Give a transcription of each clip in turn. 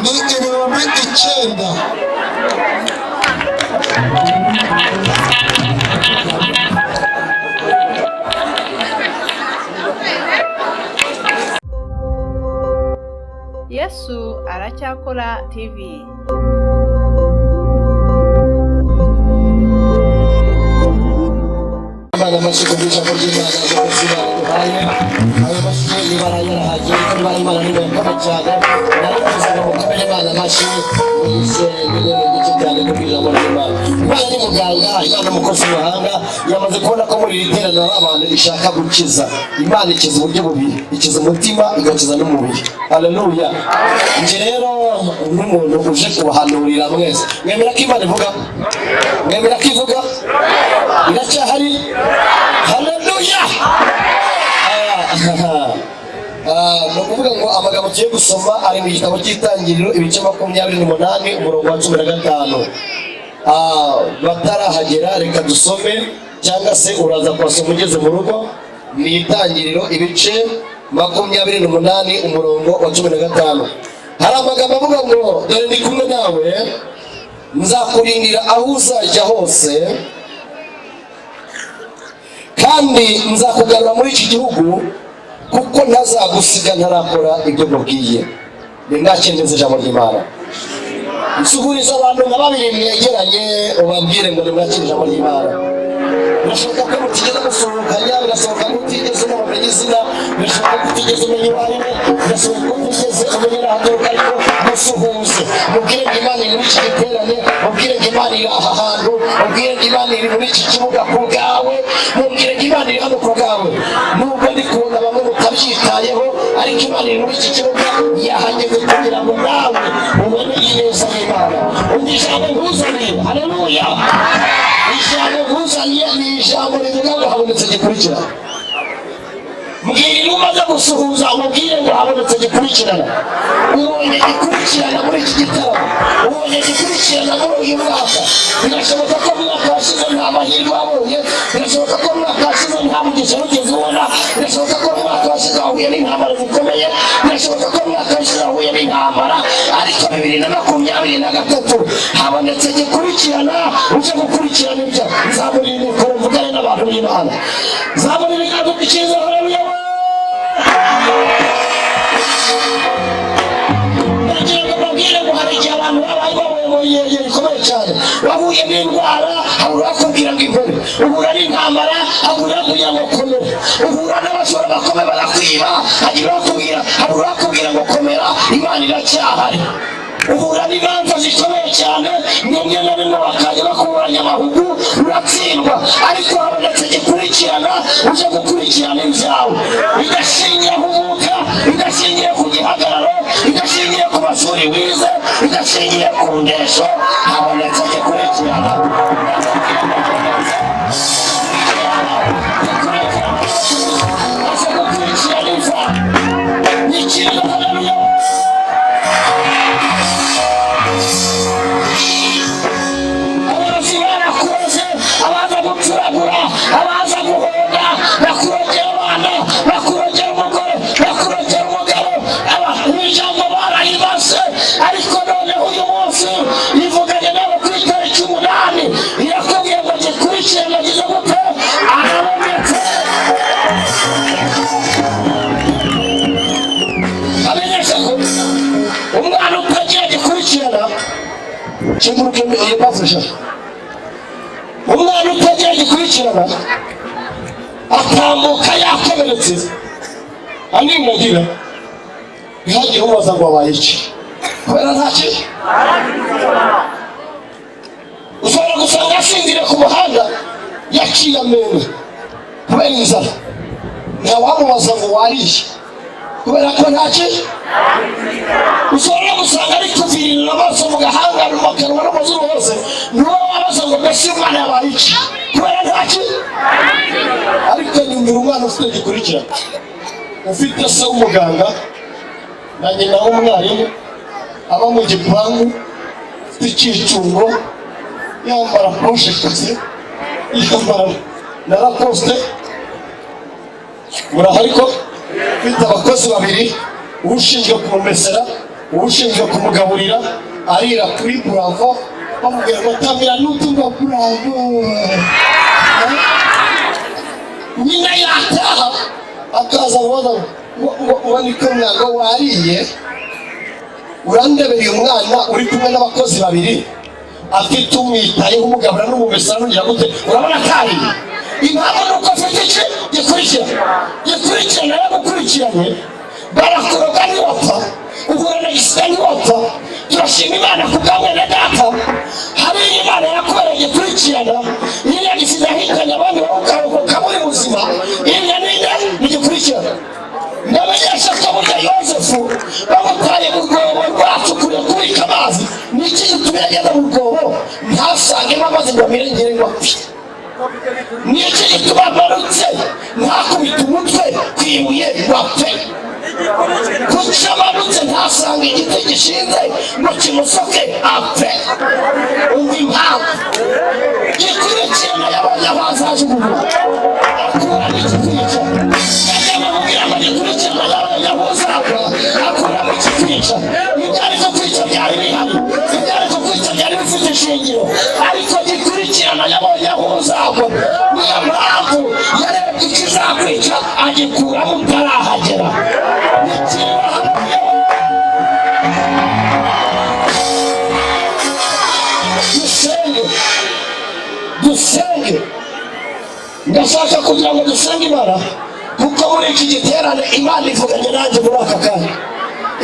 Ni 9000. Yesu Aracyakora TV. Imana amashyi ku bw'ijambo ry'Imana umukozi Imana duhaye. Ayo mashyi niba yarahagije, niba Imana ni murakoze cyane. Naravuze ngo mukomere Imana amashyi, mugishe nyine myinshi cyane ku bw'ijambo ry'Imana. Imana ni muganga, Imana umukozi w'ubuhanga, yamaze kubona ko muri iri teraniro hari abantu ishaka gukiza. Imana ikiza uburyo bubiri, ikiza umutima, igakiza n'umubiri. Haleluya. Njye rero nk'umuntu uje kubahanurira mwese, mwemera ko Imana ivuga? Mwemera ko ivuga? Iracyahari? Haleluya. Ni ukuvuga ngo amagambo tugiye gusoma ari mu gitabo cy'Itangiriro, ibice 28, umurongo wa 15. Batarahagera reka dusome, cyangwa se uraza kuhasoma ugeze mu rugo. Ni Itangiriro ibice 28, umurongo wa 15. Hari amagambo avuga ngo: "Dore ndi kumwe nawe, nzakurindira aho uzajya hose, kandi nzakugarura muri iki gihugu, kuko ntazagusiga ntarakora ibyo nkubwiye." Nimwakire neza ijambo ry'Imana. Nsuhuriza abantu nka babiri mwegeranye, ubabwire ngo nimwakire ijambo ry'Imana. Birashoboka ko mutigeze musuhukanya, birashoboka ko utigeze unamumenya izina, birashoboka ko utigeze umenya uwo ari we, birashoboka ko utigeze umenya n'aho aturuka, ariko musuhuze, mubwire ngo Imana iri muri iki giterane, mubwire ngo Imana iri aha hantu, mubwire ngo Imana iri muri iki kibuga ku bwawe, mubwire ngo Imana iri hano ku bwawe. Nubwo ndi kubona bamwe mutabyitayeho, ariko Imana iri muri iki kibuga, yahageze kugira ngo nawe ubone ineza y'Imana. Umva ijambo nkuzaniye, haleluya. Ijambo nkuzaniye ni ijambo rivuga ngo habonetse gikurikirana. Mbwirira umaze gusuhuza, umubwire ngo habonetse gikurikirana. Ubonye gikurikirana muri iki gitaramo, ubonye gikurikirana muri uyu mwaka. Birashoboka ko mu mwaka washize nta mahirwe wabonye, birashoboka ko mu mwaka washize nta mugisha wigeze ubona, birashoboka ko mu mwaka washize wahuye n'intambara zikomeye, birashoboka ko mu mwaka washize wahuye n'intambara, ariko 2023 habonetse gikurikirana uje gukurikirana ibyo. Nzamurira imikoro mvugane n'abantu b'Imana, nzamurira ibiganza byiza, haleluya. Ndagira ngo mbabwire ngo hari igihe abantu babaye bahuye mu bihe bikomeye cyane, wahuye n'indwara, habura bakubwira ngo impore, uhura n'intambara, habura bakubwira ngo komera, uhura n'abashora bakomeye barakwiba, hagira bakubwira, habura bakubwira ngo komera, Imana iracyahari. Uhura n'imanza zikomeye cyane, rimwe na rimwe bakajya bakuburanya amahugu, uratsindwa, ariko habonetse gikurikirana uje gukurikirana ibyawe, idashingiye ku mwuka, idashingiye ku gihagararo, idashingiye ku mashuri wize, idashingiye ku ndesho. Habonetse gikurikirana. Aje gukurikirana ibyawe ni ikintu. Haleluya. Abarozi barakuroze, abaza gucuragura, abaza guhonda, bakurogera abana, bakurogera umugore, bakurogera umugabo, imiryango barayibase, ariko noneho uyu munsi ivuganye nabo ku itariki 8, irakubwiye ngo gikurikirane gize gute? Arabonetse. Amenyesha ko umwana utagira gikurikirana, kinguruke iyo bafasha, umwana utagira gikurikirana atambuka yakomeretse, aninagira, ntihagire umubaza ngo wabaye iki, kubera nta kintu. Ushobora gusanga asinziriye ku muhanda, yaciye amenyo kubera inzara, ntawamubaza ngo wariye. Kubera ko ntaki ushobora gusanga ari kuvirira amaso mu gahanga, mu kanwa no mu mazuru hose, niwe wabaza ngo mbese uyu mwana yabaye iki? Kubera ntaki. Ariko nyumvira umwana ufite gikurikirana, ufite se w'umuganga na nyina w'umwarimu, aba mu gipangu, ufite icyicungo, yambara poshe kazi, yambara na Lacoste, muraho, ariko ufite abakozi babiri, ushinzwe kumumesera, ushinzwe kumugaburira, arira kuri Bravo, bamubwira ngo tamira n'utuva Bravo. Nyina yataha akaza kubaza ngo niko mwago wariye? Urandebereye umwana uri kumwe n'abakozi babiri, afite umwitayeho, umugabura n'umumesera, n'ugira gute, urabona atariye? Impamvu ni uko afite iki gikurikira. Gikurikirana yaragukurikiranye, barakuroga ntiwapfa, uhura na gisida ntiwapfa. Turashima Imana ku bwa mwene data. Hari Imana yakubereye gikurikirana. Iriya gisida yahitanye abandi, wowe ukarokoka muri muzima. Iriya ninde ntigikurikirana? Ndamenyesha ko burya Yosefu bamutaye mu rwobo rwacukuriye kubika amazi. Ni iki gitumye ageze mu rwobo ntasangemo amazi ngo amirengere ngo apfe? Ni iki gituma amanutse ntakubite umutwe ku ibuye ngo apfe? Kuki amanutse ntasanga igiti gishinze ngo kimusoke apfe? Umva impamvu: gikurikirana. Yabonye aho azajugunywa, akuramo ikikwica. Yajya bamubwira ngo gikurikirana, yabonye aho uzagwa, akuramo ikikwica. Ibyari kukwica byari bihari, ibyari kukwica byari bifite ishingiro, ariko gikurikirana yabonye aho uzagwa. Niyo mpamvu yarebye ikizakwica, agikuramo utarahagera. Nikiba hano. Dusenge, dusenge. Ndashaka kugira ngo dusenge Imana, kuko muri iki giterane Imana ivuganye nanjye muri aka kanya,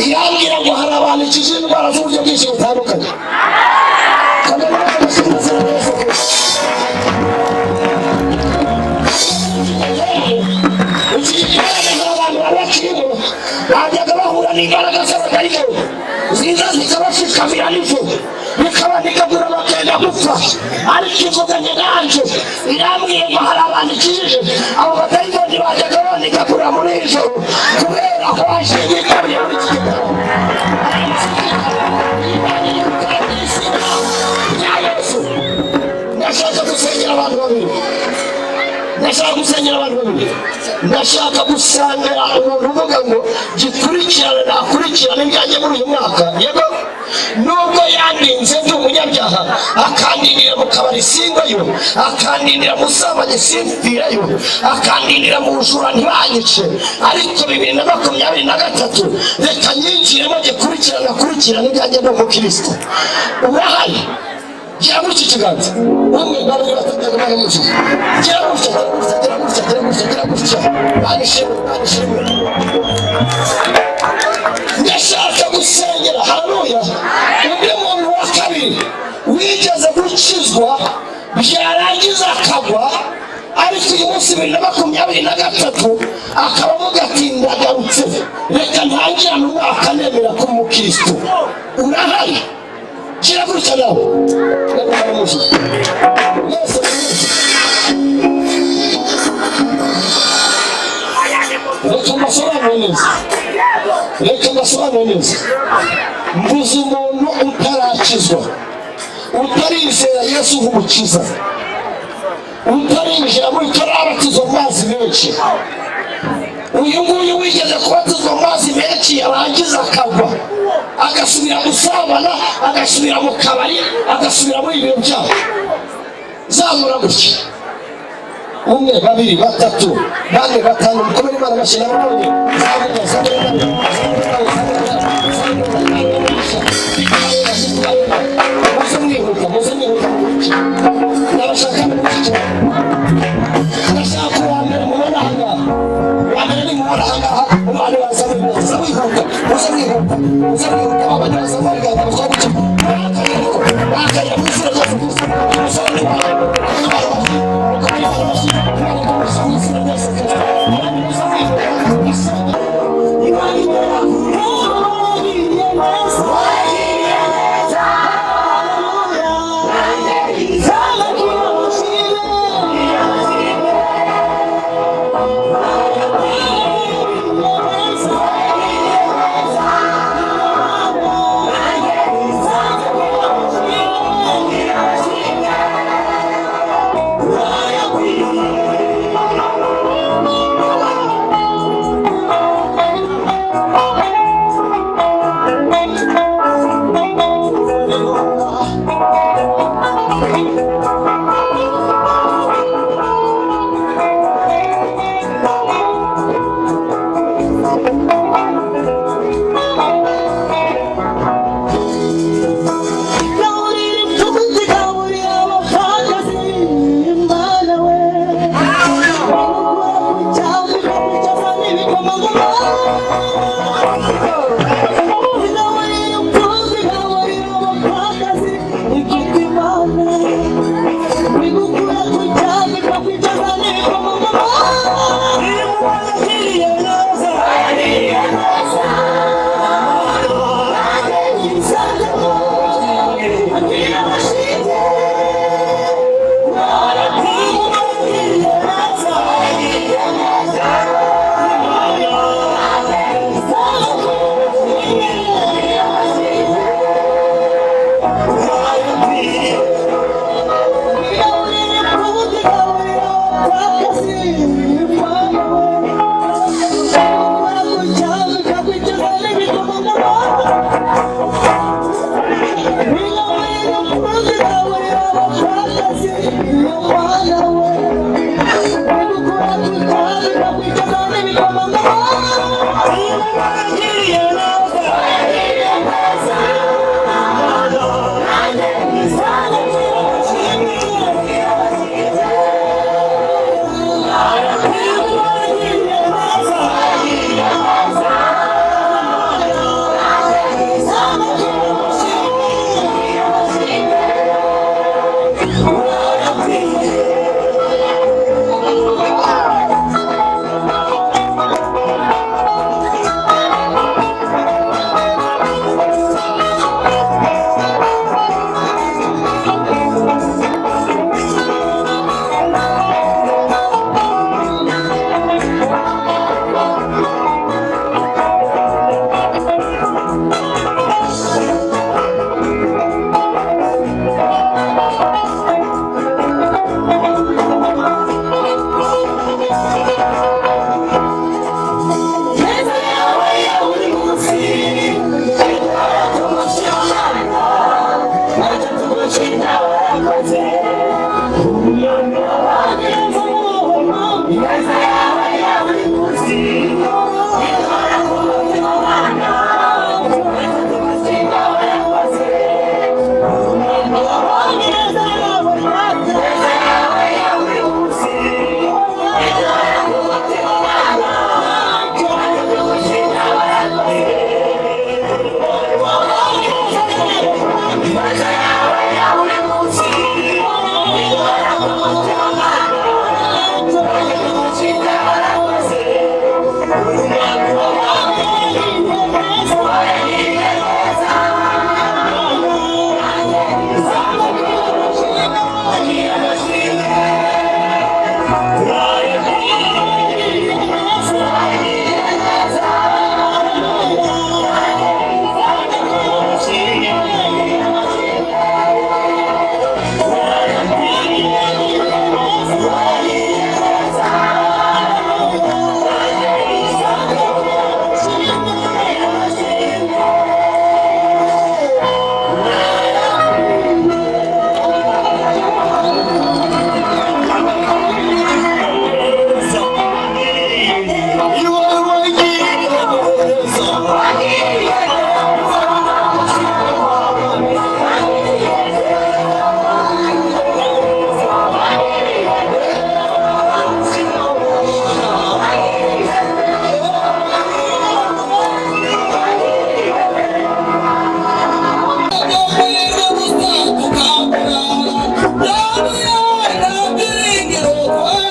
irambwira ngo hari abantu ikije indwara z'uburyo bwinshi butandukanye. Kagame n'abashinzwe Yesu Kristo. Iki giterane hari abantu bari bakirimo bajyaga bahura n'imbaraga z'abadayimoni, ziza zikabashikamira nijoro, bikabanikagura, bakenda gupfa. Ariko ivuganye nanjye, irambwiye ngo hari abantu ikijije abo badayimoni bajyaga banikagura muri iri joro, kubera ko bashingiye muri iki gitaramo. Ndashaka gusengera abantu babiri. Ndashaka gusengera abantu babiri. Ndashaka gusangera umuntu uvuga ngo gikurikirane, nakurikirane ibyanjye muri uyu mwaka. Yego, nubwo yandinze ndi umunyabyaha, akandindira mu kabari singwayo, akandindira mu busambanyi simpfirayo, akandindira mu bujura ntibanyice, ariko 2023 reka nyinjiremo gikurikirane, akurikirane ibyanjye, ndi umukristo. Urahari? Gira gutya ikiganza: umwe, babiri, batatu, bane, gutya. Gira gutya, gira gutya, gira gutya, gira gutya, gira gutya. Mana ishimwe, Mana ishimwe. Ndashaka gusengera, haleluya, undi muntu wa kabiri wigeze gukizwa, byarangiza akagwa, ariko uyu munsi 2023 akaba avuga ati ndagarutse, reka ntangirane umwaka nemera kuba umukristo. Urahari? Gira gutya nawe. Ndaguha umugisha. Mwese mwese. Reka mbasobanure neza, reka mbasobanure neza. Mvuze umuntu utarakizwa, utarizera Yesu nk'umukiza, utarinjira muri, utarabatizwa mu mazi menshi. Uyu nguyu wigeze kubatizwa mu mazi menshi, yarangiza akagwa, agasubira gusambana, agasubira mu kabari, agasubira muri ibintu byabo. Zamura gutya: umwe, babiri, batatu, bane, batanu. Mukomere Imana amashyi. N'ababonye zamura, zamura, zamura, zamura, zamura. Muze mwihuta, muze mwihuta. Ndabashaka mukurikira. Ndashaka uwa mbere mubona ahangaha. Uwa mbere ni mubona ahangaha. Umwana waza muze mwihuta, muze mwihuta, muze mwihuta. Abandi baza ibiganza bashaka gukina bakayira mu izina rya Yesu Kristo. Umusore ni wawe. Mukomere Imana amashyi. Imana igumisha mu izina rya Yesu Kristo. Abandi muze mwihuta. Imana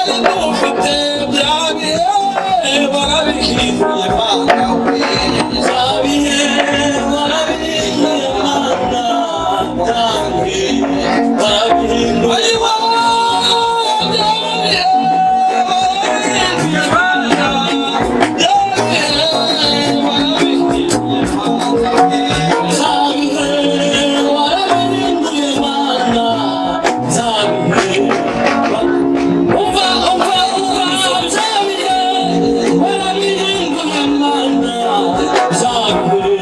Twari dufite bya bihe warabihinduye Mana we, bya bihe warabihinduye Mana, bya bihe warabihinduye. Ayiwa, bya bihe warabihinduye Mana, bya bihe warabihinduye Mana we, bya bihe warabihinduye Mana, bya bihe. Umva, umva, umva, bya bihe warabihinduye Mana, bya bihe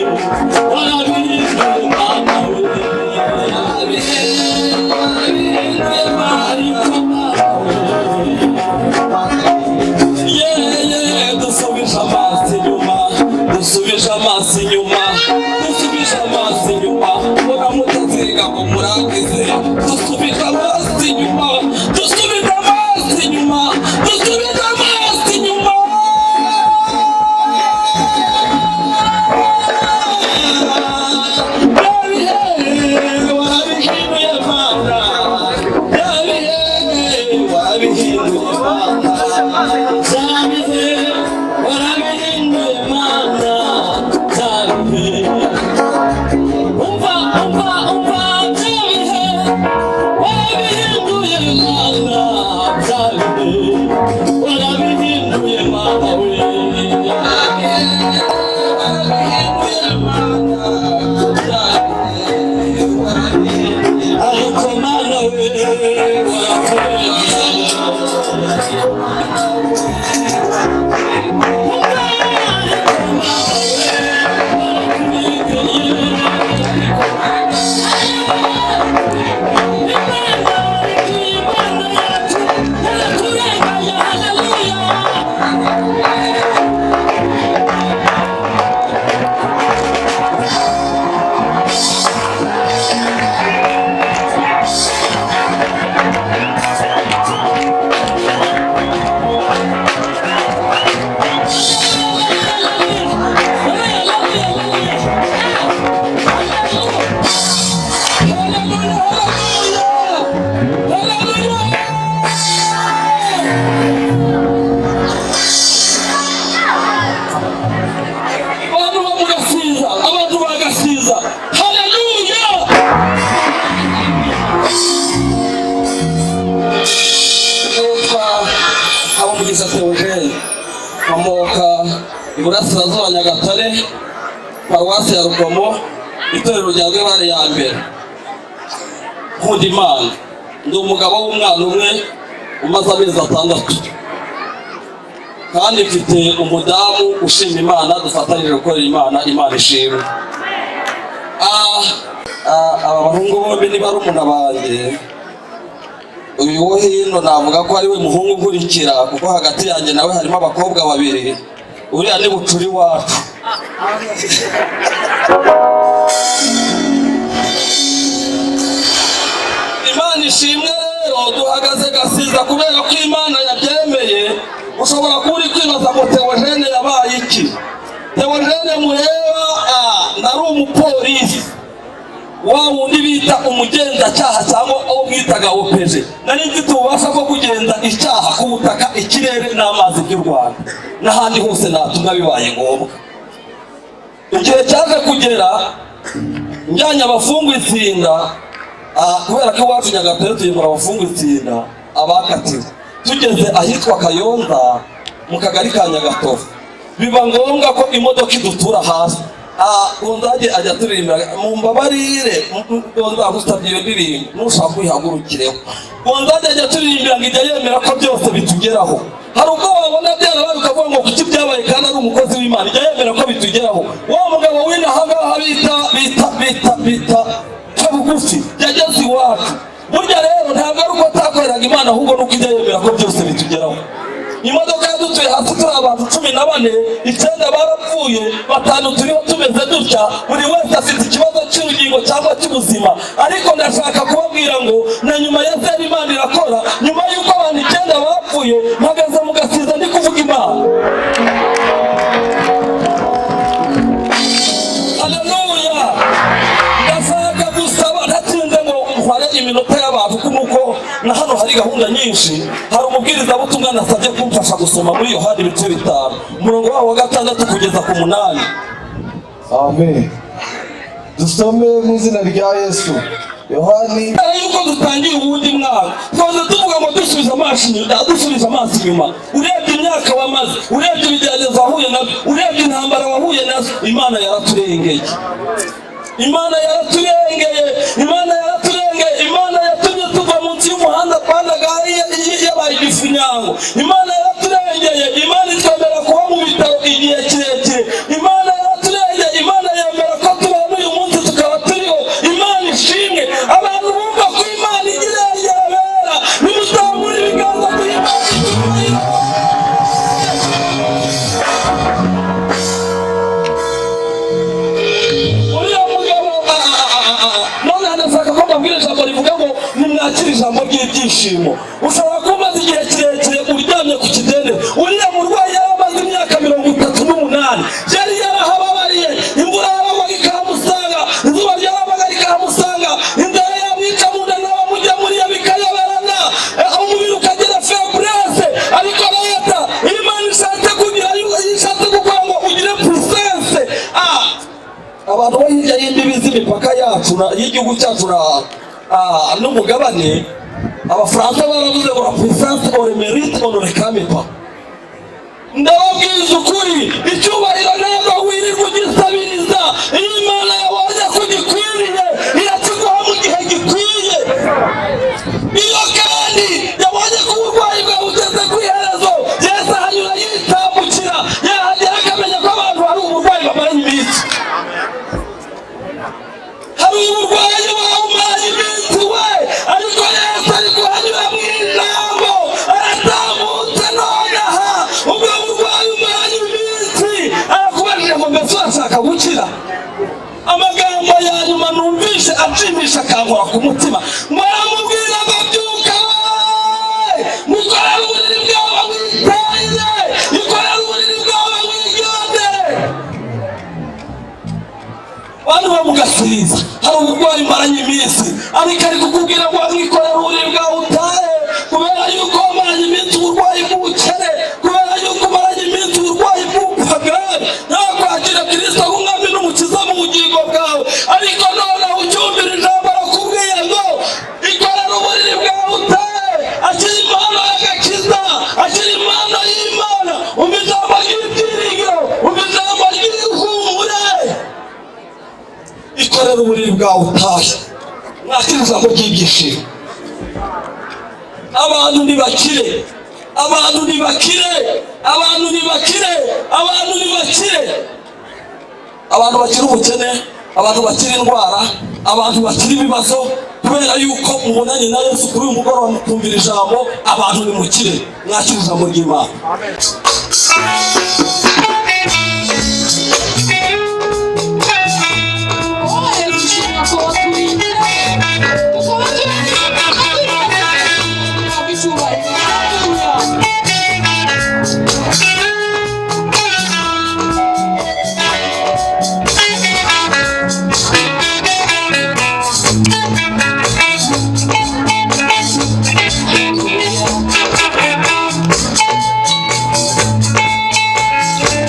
warabihinduye Mana we, bya bihe warabihinduye Mana we. Yeah, dusubije amaso inyuma, dusubije amaso inyuma, dusubije amaso inyuma, mbona mutaziga ngo murangize. Dusubije amaso inyuma, dusubije amaso inyuma, dusubije amaso inyuma. Bya bihe warabihinduye Mana, bya bihe warabihinduye Mana, bya bihe warabihinduye Mana, bya bihe. Umva, umva, umva, bya bihe warabihinduye Mana, bya bihe warabihinduye Mana we, bya bihe warabihinduye Mana, bya bihe warabihinduye. Ariko Mana we, warakoze. Abantu bo mu Gasiza, abantu ba Gasiza, haleluya! Nitwa Habumugisha Theogene, nkomoka iburasirazuba Nyagatare, paruwasi ya Rukomo, itorero rya Rwebare ya mbere. Nkunda Imana, ndi umugabo w'umwana umwe umaze amezi 6, kandi mfite umudamu ushima Imana, dufatanyije gukorera Imana. Imana ishimwe. Aba bahungu bombi ni barumuna banjye. Uyu wo hino navuga ko ari we muhungu nkurikira, kuko hagati yanjye nawe harimo abakobwa babiri. Uriya ni bucuri wacu. Imana ishimwe. Rero duhagaze Gasiza kubera ko Imana yabyemeye. Ushobora kuba uri kwibaza ngo Theogene yabaye iki? Theogene mureba, nari umupolisi wa wundi bita umugenzacyaha cyangwa uwo mwitaga OPG. Nari mfite ububasha bwo kugenza icyaha ku butaka, ikirere n'amazi by'u Rwanda n'ahandi hose natumwa bibaye ngombwa. Igihe cyaje kugera njyanye abafungwa itsinda, kubera ko iwacu Nyagatare tuyobora abafungwa itsinda abakatiwe, tugeze ahitwa Kayonza mu kagari ka Nyagatovu, biba ngombwa ko imodoka idutura hasi. Gonzage ajya turirimbira, mumbabarire Gonzaga usabye iyo ndirimbo, nushaka uyihagurukireho. Gonzage ajya turirimbira ngo ijya yemera ko byose bitugeraho. Hari ubwo wabona byarabaye ukavuga ngo kuki byabaye kandi ari umukozi w'Imana? Ijya yemera ko bitugeraho. Wa mugabo w'inaha ngaha bita bita bita bita Kabugufi yageze iwacu. Burya rero ntabwo ari uko atakoreraga Imana, ahubwo nuko ijya yemera ko byose bitugeraho. Imodoka yadutuye hasi turi abantu 14, 9 barapfuye, 5 turiho tumeze dutya. Buri wese afite ikibazo cy'urugingo cyangwa cy'ubuzima. Ariko ndashaka kubabwira ngo na nyuma ya zeri Imana irakora. Nyuma y'uko abantu 9 bapfuye, mpagaze mu Gasiza ndi kuvuga Imana. Haleluya! Ndashaka gusaba ntatinze ngo ntware iminota y'abantu, kuko nuko na hano hari gahunda nyinshi. Hari umubwiriza Umubwirizabutumwa nasabye kumfasha gusoma muri Yohani ibice 5, umurongo wawo wa 6 kugeza ku 8. Amen. Dusome mu izina rya Yesu. Yohani Mbere yuko dutangiye uwundi mwaka, twaza tuvuga ngo dusubize amaso inyuma, dusubize amaso inyuma. Urebye imyaka wamaze, urebye ibigeragezo wahuye nabyo, urebye intambara wahuye nazo, Imana yaraturengeye. Imana yaraturengeye, Imana yaraturengeye, Imana yatumye tuva munsi y'umuhanda twandaga yabaye igifunyango. Imana yaraturengeye, Imana itwemera kuba mu bitaro igihe kirekire. Imana yaraturengeye, Imana yemera ko tubana uyu munsi tukaba turiho. Imana ishimwe. Abantu bumva ko Imana igira irengera, nimuzamure ibiganza by'Imana icyubahiro. Uriya mugabo, none ndashaka ko mbabwira ijambo rivuga ngo nimwakire ijambo ry'ibyishimo. Ushobora kuba umaze igihe kirekire uryamye ku kidendezi. Uriya murwayi yari amaze imyaka 38, yari yarahababariye. Imvura yaragwaga ikahamusanga, izuba ryarabaga rikahamusanga, inzara yamwica mu nda n'abamugemuriye bikayoberana, umubiri ukagira faiblesse. Ariko leta, iyo Imana ishatse kugira, iyo ishatse gukora ngo ugire puissance, abantu bo hirya y'imbibi z'imipaka yacu y'igihugu cyacu n'umugabane, Abafaransa baravuze ngo la puissance on le mérite, on ne réclame pas. Ndababwiza ukuri, icyubahiro ntabwo wirirwa ugisabiriza. Iyo Imana yabonye ko gikwiriye, irakiguha mu gihe gikwiye. Iyo kandi yabonye ko uburwayi bwawe bugeze ku iherezo, Yesu ahanyura yitambukira, yahagera akamenya ko abantu hari uburwayi bamaranye iminsi. Hari uburwayi bawumaranye iminsi we, ariko Yesu ari kuhanyura mu ijambo, aratambutse nonaha. Ubwo burwayi umaranye iminsi, arakubajije ngo mbese urashaka gukira? Amagambo ya nyuma numvishe anshimisha, akankora ku mutima, ngo aramubwira ngo byuka we, mukorere uburiri bwawe witahire, ikorere uburiri bwawe wigendere. Bantu bo mugasubiza, hari uburwayi umaranye iminsi, ariko ari kukubwira ngo mwikorere uburiri bwawe utahe, kubera yuko wamaranye iminsi uburwayi bw'ubukene, kubera yuko umaranye iminsi uburwayi bw'ubupagani, nta kwakira Kristo nk'umwami n'umukiza mu bugingo bwawe. Ariko noneho ucyumvira ijambo, arakubwiye ngo ikorere uburiri bwawe utahe. Akira impano y'agakiza, akira impano y'Imana, umva ijambo ry'ibyiringiro, umva ijambo ry'ihumure. Ikorere uburiri bwawe utahe. Mwakire ijambo ry'ibyishimo. Abantu ntibakire, abantu ntibakire, abantu ntibakire, abantu ntibakire, abantu bakiri ubukene, abantu bakiri indwara, abantu bakiri ibibazo, kubera yuko mubonanye na Yesu kuri uyu mugoroba mukumvira ijambo. Abantu nimukire, mwakire ijambo ry'Imana. Thank you.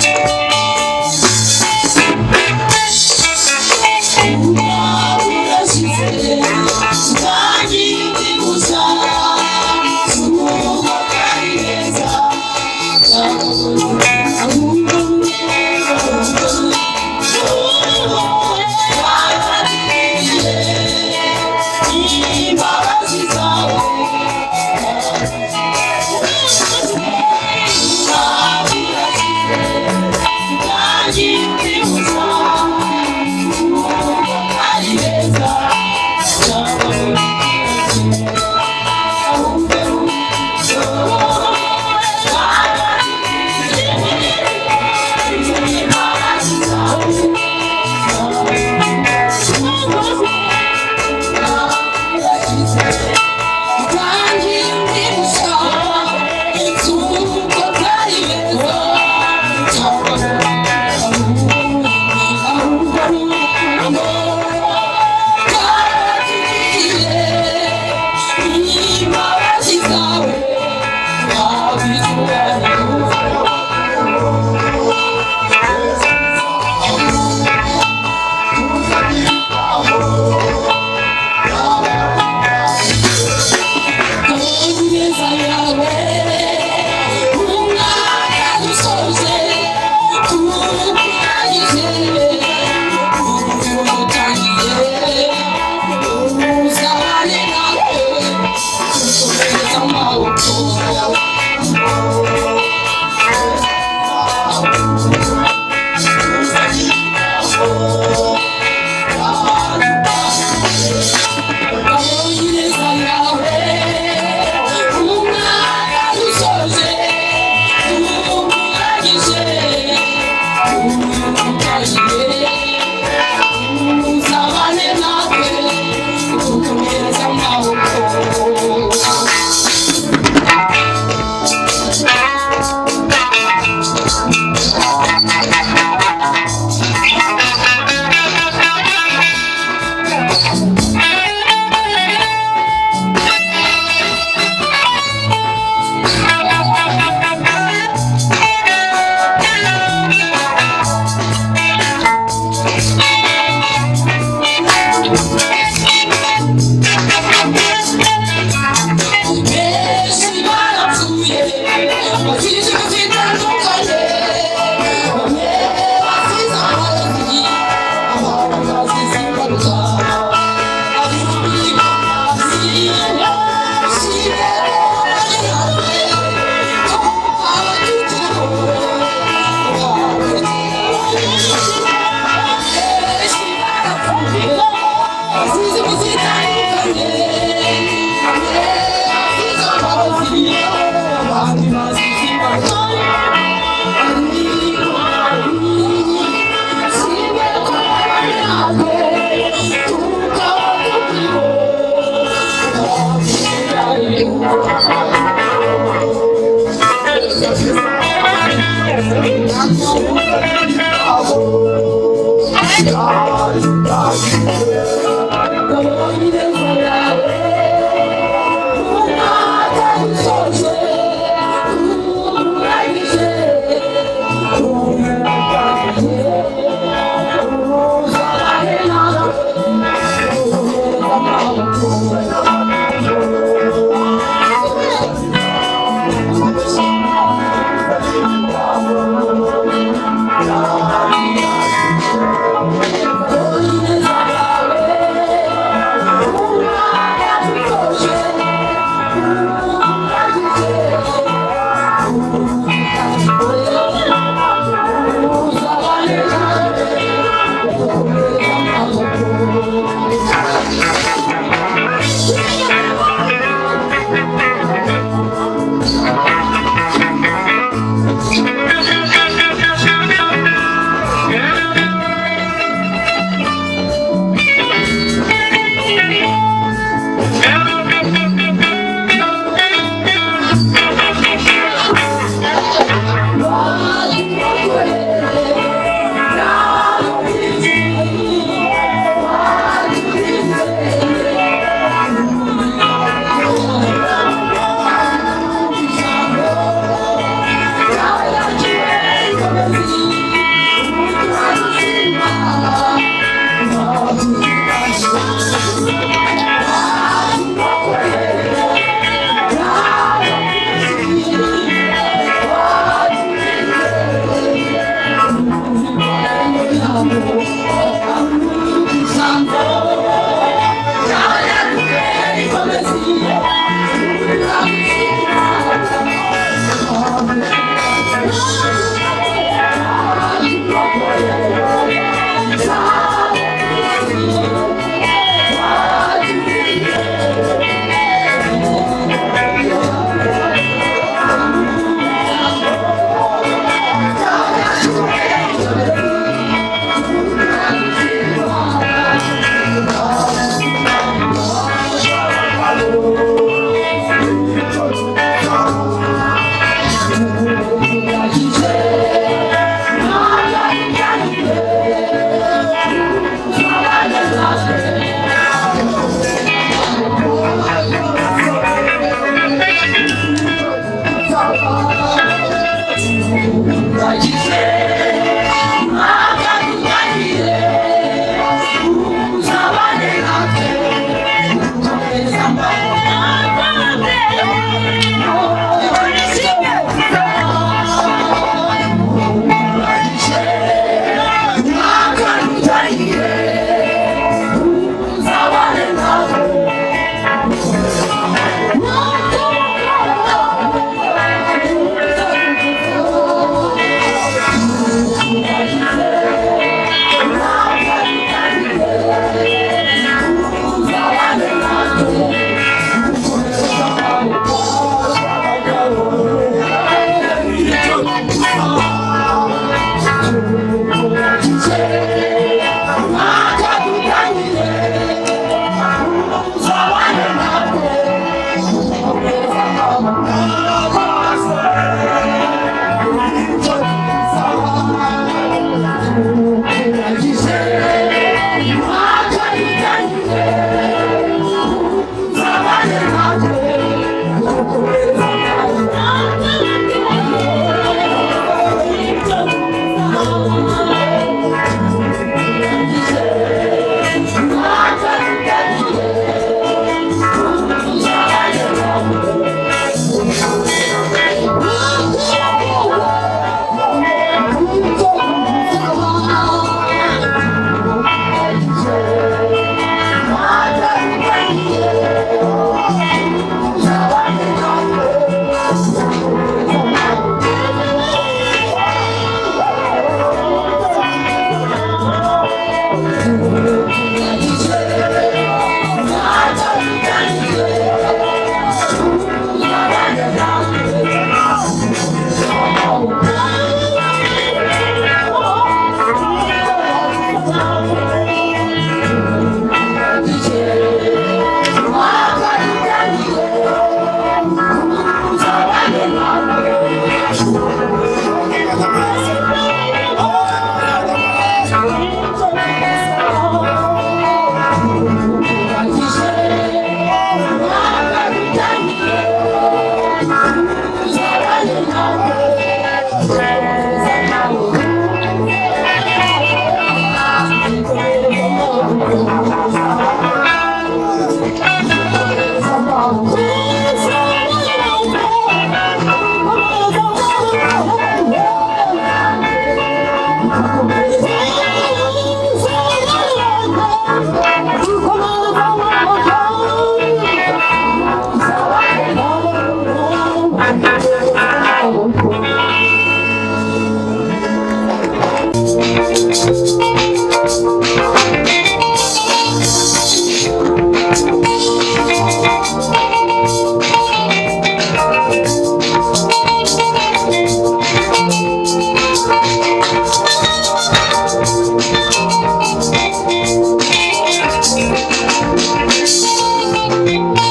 Thank you.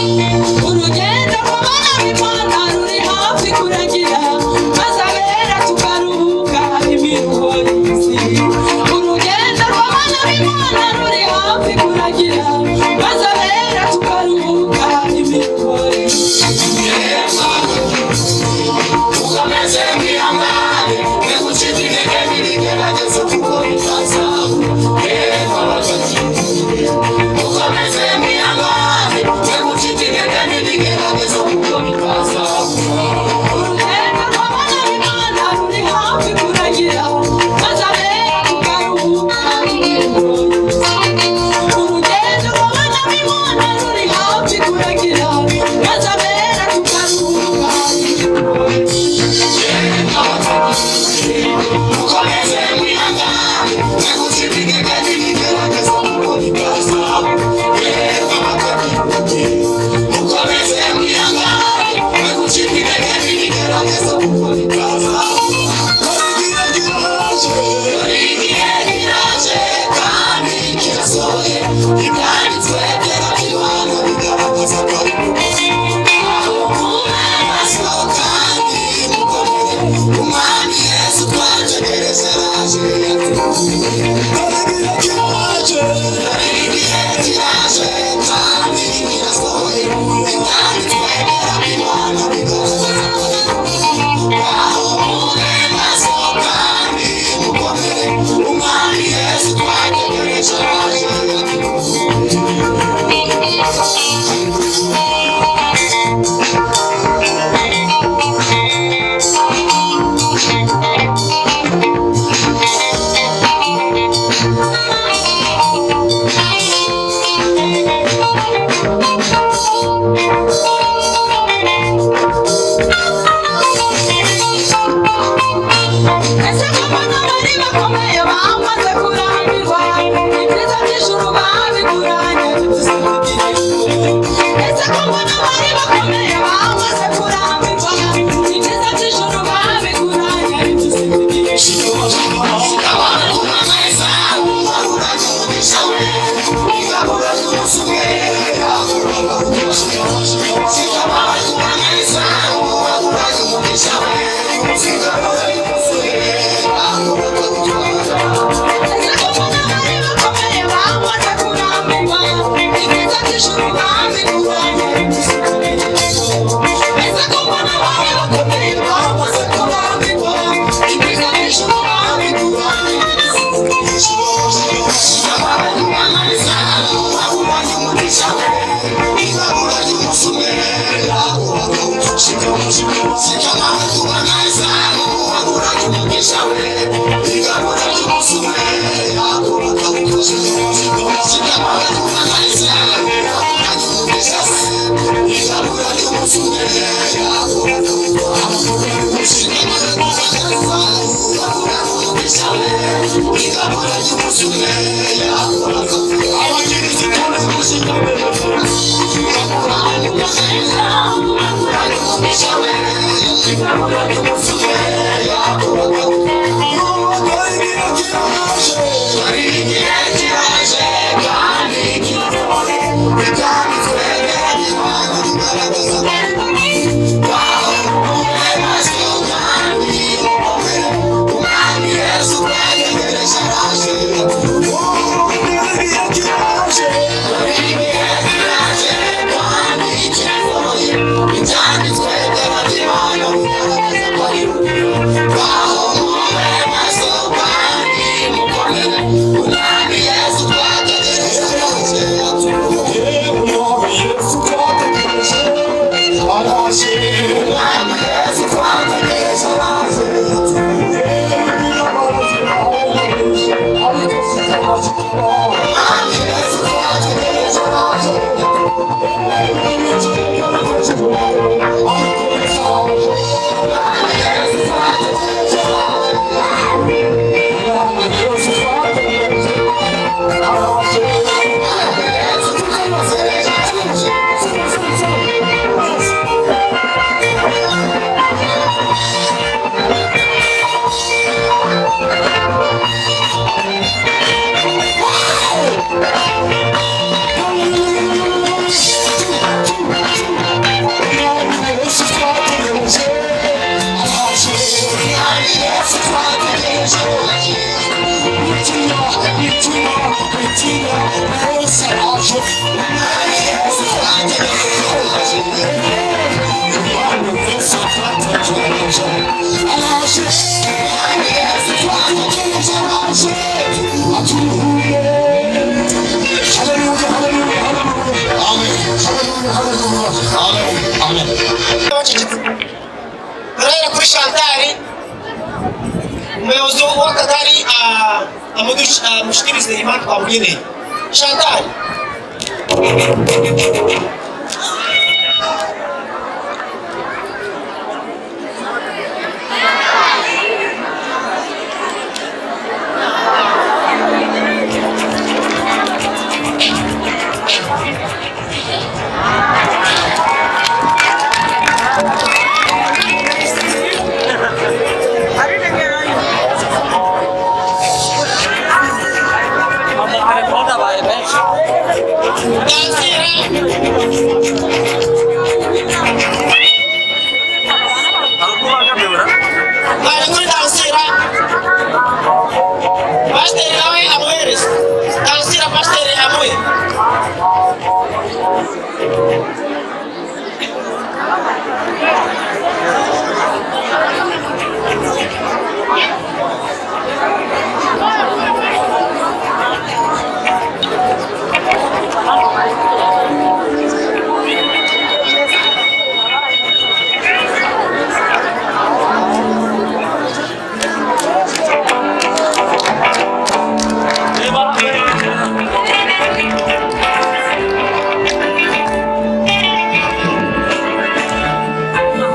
Urugendo rw'abana b'Imana ruri hafi kurangira, maze abera tukaruhuka imiruho y'isi. Urugendo rw'abana b'Imana ruri hafi kurangira, maze abera tukaruhuka imiruho y'isi. Ukomeze mwihangane, mwigucika intege n'ibigeragezo kuko bitazabura. Ukomeze mwihangane, mwigucika intege n'ibigeragezo kuko bitazabura. Urugendo rw'abana b'Imana ruri hafi kurangira, maze abera tukaruhuka imiruho y'isi. Urugendo rw'abana b'Imana ruri hafi kurangira, maze abera tukaruhuka imiruho y'isi. Ukomeze mwihangane, mwigucika intege n'ibigeragezo kuko bitazabura. Ukomeze mwihangane, mwigucika intege n'ibigeragezo kuko bitazabura. Igihe kiraje kandi kirasohoye, ibyanditswe byera by'Imana bigaragaza ko ari bugufi. Maso kandi mukomere, Umwami Yesu twategereje araje. Igihe kiraje kandi kirasohoye, ibyanditswe byera by'Imana bigaragaza ko ari bugufi. Maso kandi mukomere, Umwami Yesu twategereje araje. Ese ko mbona bari bakomeye bamaze kurambirwa, ibyiza by'ijuru babiguranye Ese ko mbona bari bakomeye bamaze kurambirwa, ibyiza by'ijuru babiguranye Ese ko mbona bari bakomeye bamaze kurambirwa, ibyiza by'ijuru babiguranye Ese ko mbona bari bakomeye bamaze kurambirwa, ibyiza by'ijuru babiguranye Ibyanditswe by'Imana bigaragaza ko ari Turahera kuri Chantal, umuyobozi w'akagari amushikirize impano twamugeneye. Chantal. Pasiteri nawe amuhereze. Tansira pasiteri amuhe.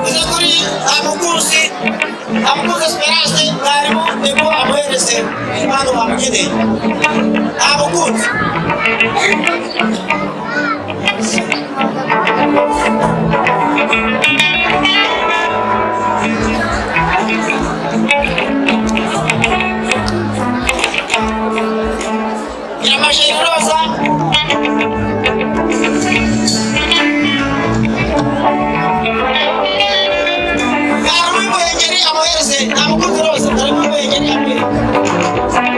Uze kuri Amukuzi, Amukuzi Esperance, mwarimu nibwo amuhereze impano bamugeneye. Amukuzi. Nyiramajeri Roza. Mwarimu w'Imuhengeri amuhereze. Amukuzi Roza, mwarimu w'Imuhengeri amuhereze.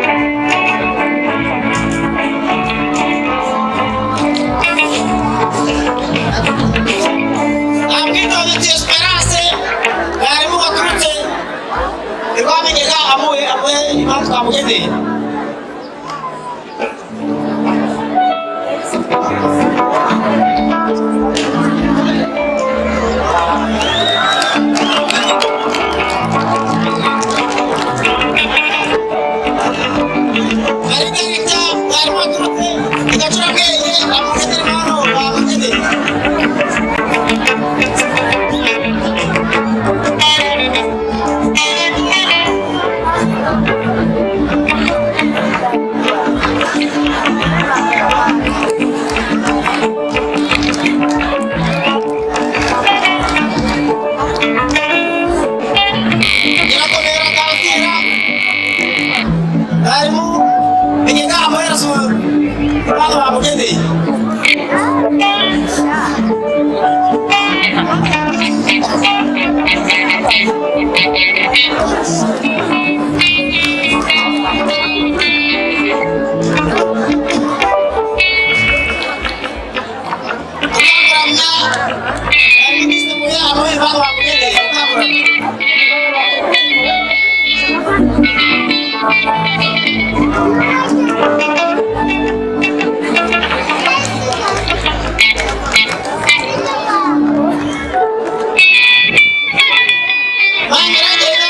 Amwitondetse Esperance, mwarimu waturutse i Rwamigega amuhe amuhe impano twamugeneye. Margarita, mwarimu waturutse i Gacurabwenge amugenera impano bamugeneye. Nyirakomera Kampira, mwarimu Bigega amuhereza impano bamugeneye. Mukamuramya, mwarimu Kristo Muya amuhe impano bamugeneye. Mukamuramya. Bangirangena,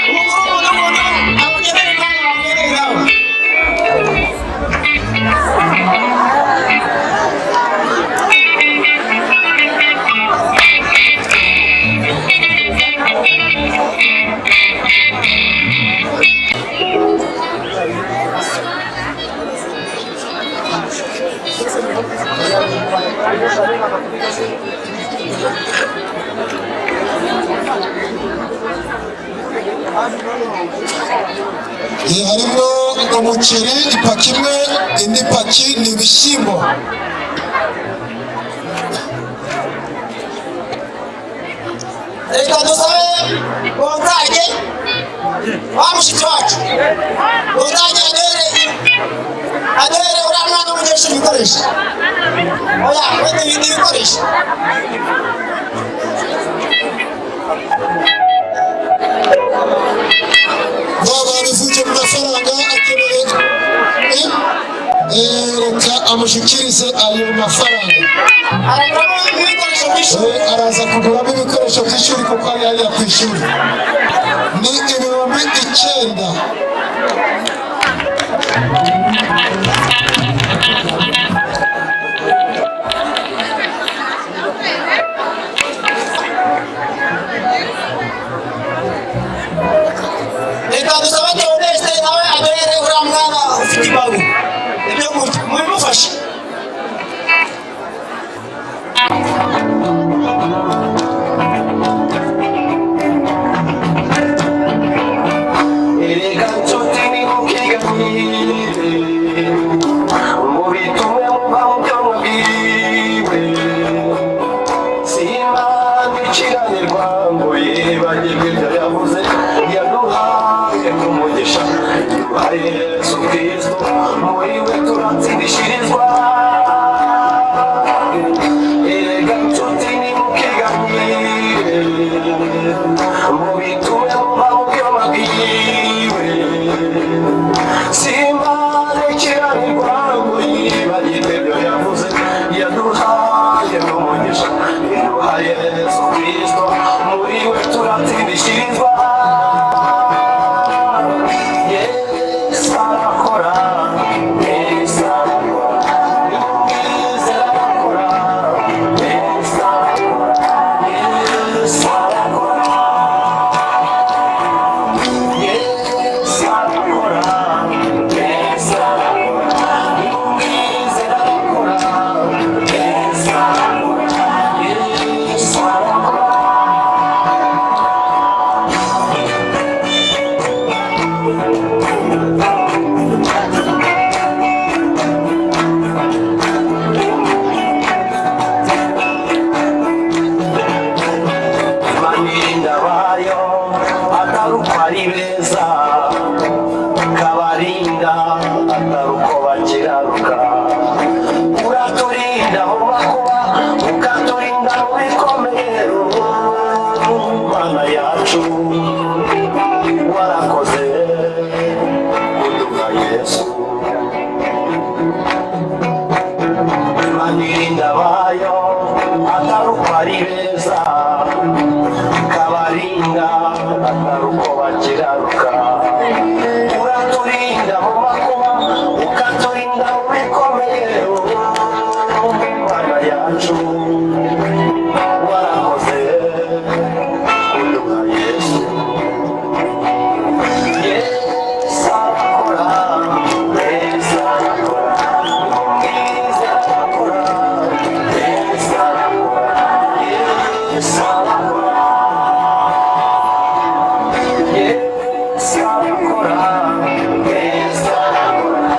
umukuru w'umudugudu amugenera impano bamugeneye nawe. Harimo umuceri ipaki imwe, indi paki ni ibishyimbo. Reka dusabe Gonzage wa mushiki wacu. Gonzage aduhere aduhere uriya mwana. Umwana w'umunyeshuri ibikoresho. Oya, wenda ibindi bikoresho. Baba bivunje mu mafaranga akeneye, reka amushyikirize ayo mafaranga. Araguramo ibikoresho by'ishuri. Araza kuguramo ibikoresho by'ishuri kuko ari hariya ku ishuri. Ni 9000. Reka dusabe Theoneste nawe aduhere uriya mwana ufite imbago ibyo kurya, mubimufashe. Erega nshuti nimukiganire, ngo bitume muva mu byo mubwiwe. Si Imana ikiranirwa ngo yibagirwe ibyo yavuze, yaduhaye umugisha, yaduhaye Yesu Kristo, muri we turatsindishirizwa. Erega nshuti nimukiganire, ngo bitume muva mu byo mubwiwe. Si Imana ikiranirwa ngo yibagirwe ibyo yavuze, yaduhaye umugisha, yaduhaye Yesu Kristo, muri we turatsindishirizwa. Yesu arakora, Yesu arakora, Yesu arakora, Yesu arakora, Yesu arakora. Yesu arakora, Yesu arakora, Yesu arakora, Yesu arakora, Yesu arakora. Imana bayo atari uko ari beza, kabarinda atari uko bakiranuka. Uraturinda mu makuba, ukaturinda mu bikomere, Mana yacu, warakoze kuduha Yesu. Imana irinda abayo atari uko ari beza, kabarinda atari uko bakiranuka. Uraturinda mu makuba, ukaturinda mu bikomeye, Mana yacu, warakoze kuduha Yesu. Yesu arakora, Yesu arakora, Yesu arakora, Yesu arakora, Yesu arakora. Yesu arakora, Yesu arakora,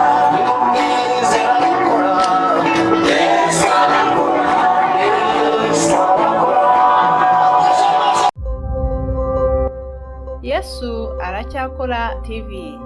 Yesu arakora, Yesu arakora, Yesu arakora. Yesu Aracyakora TV.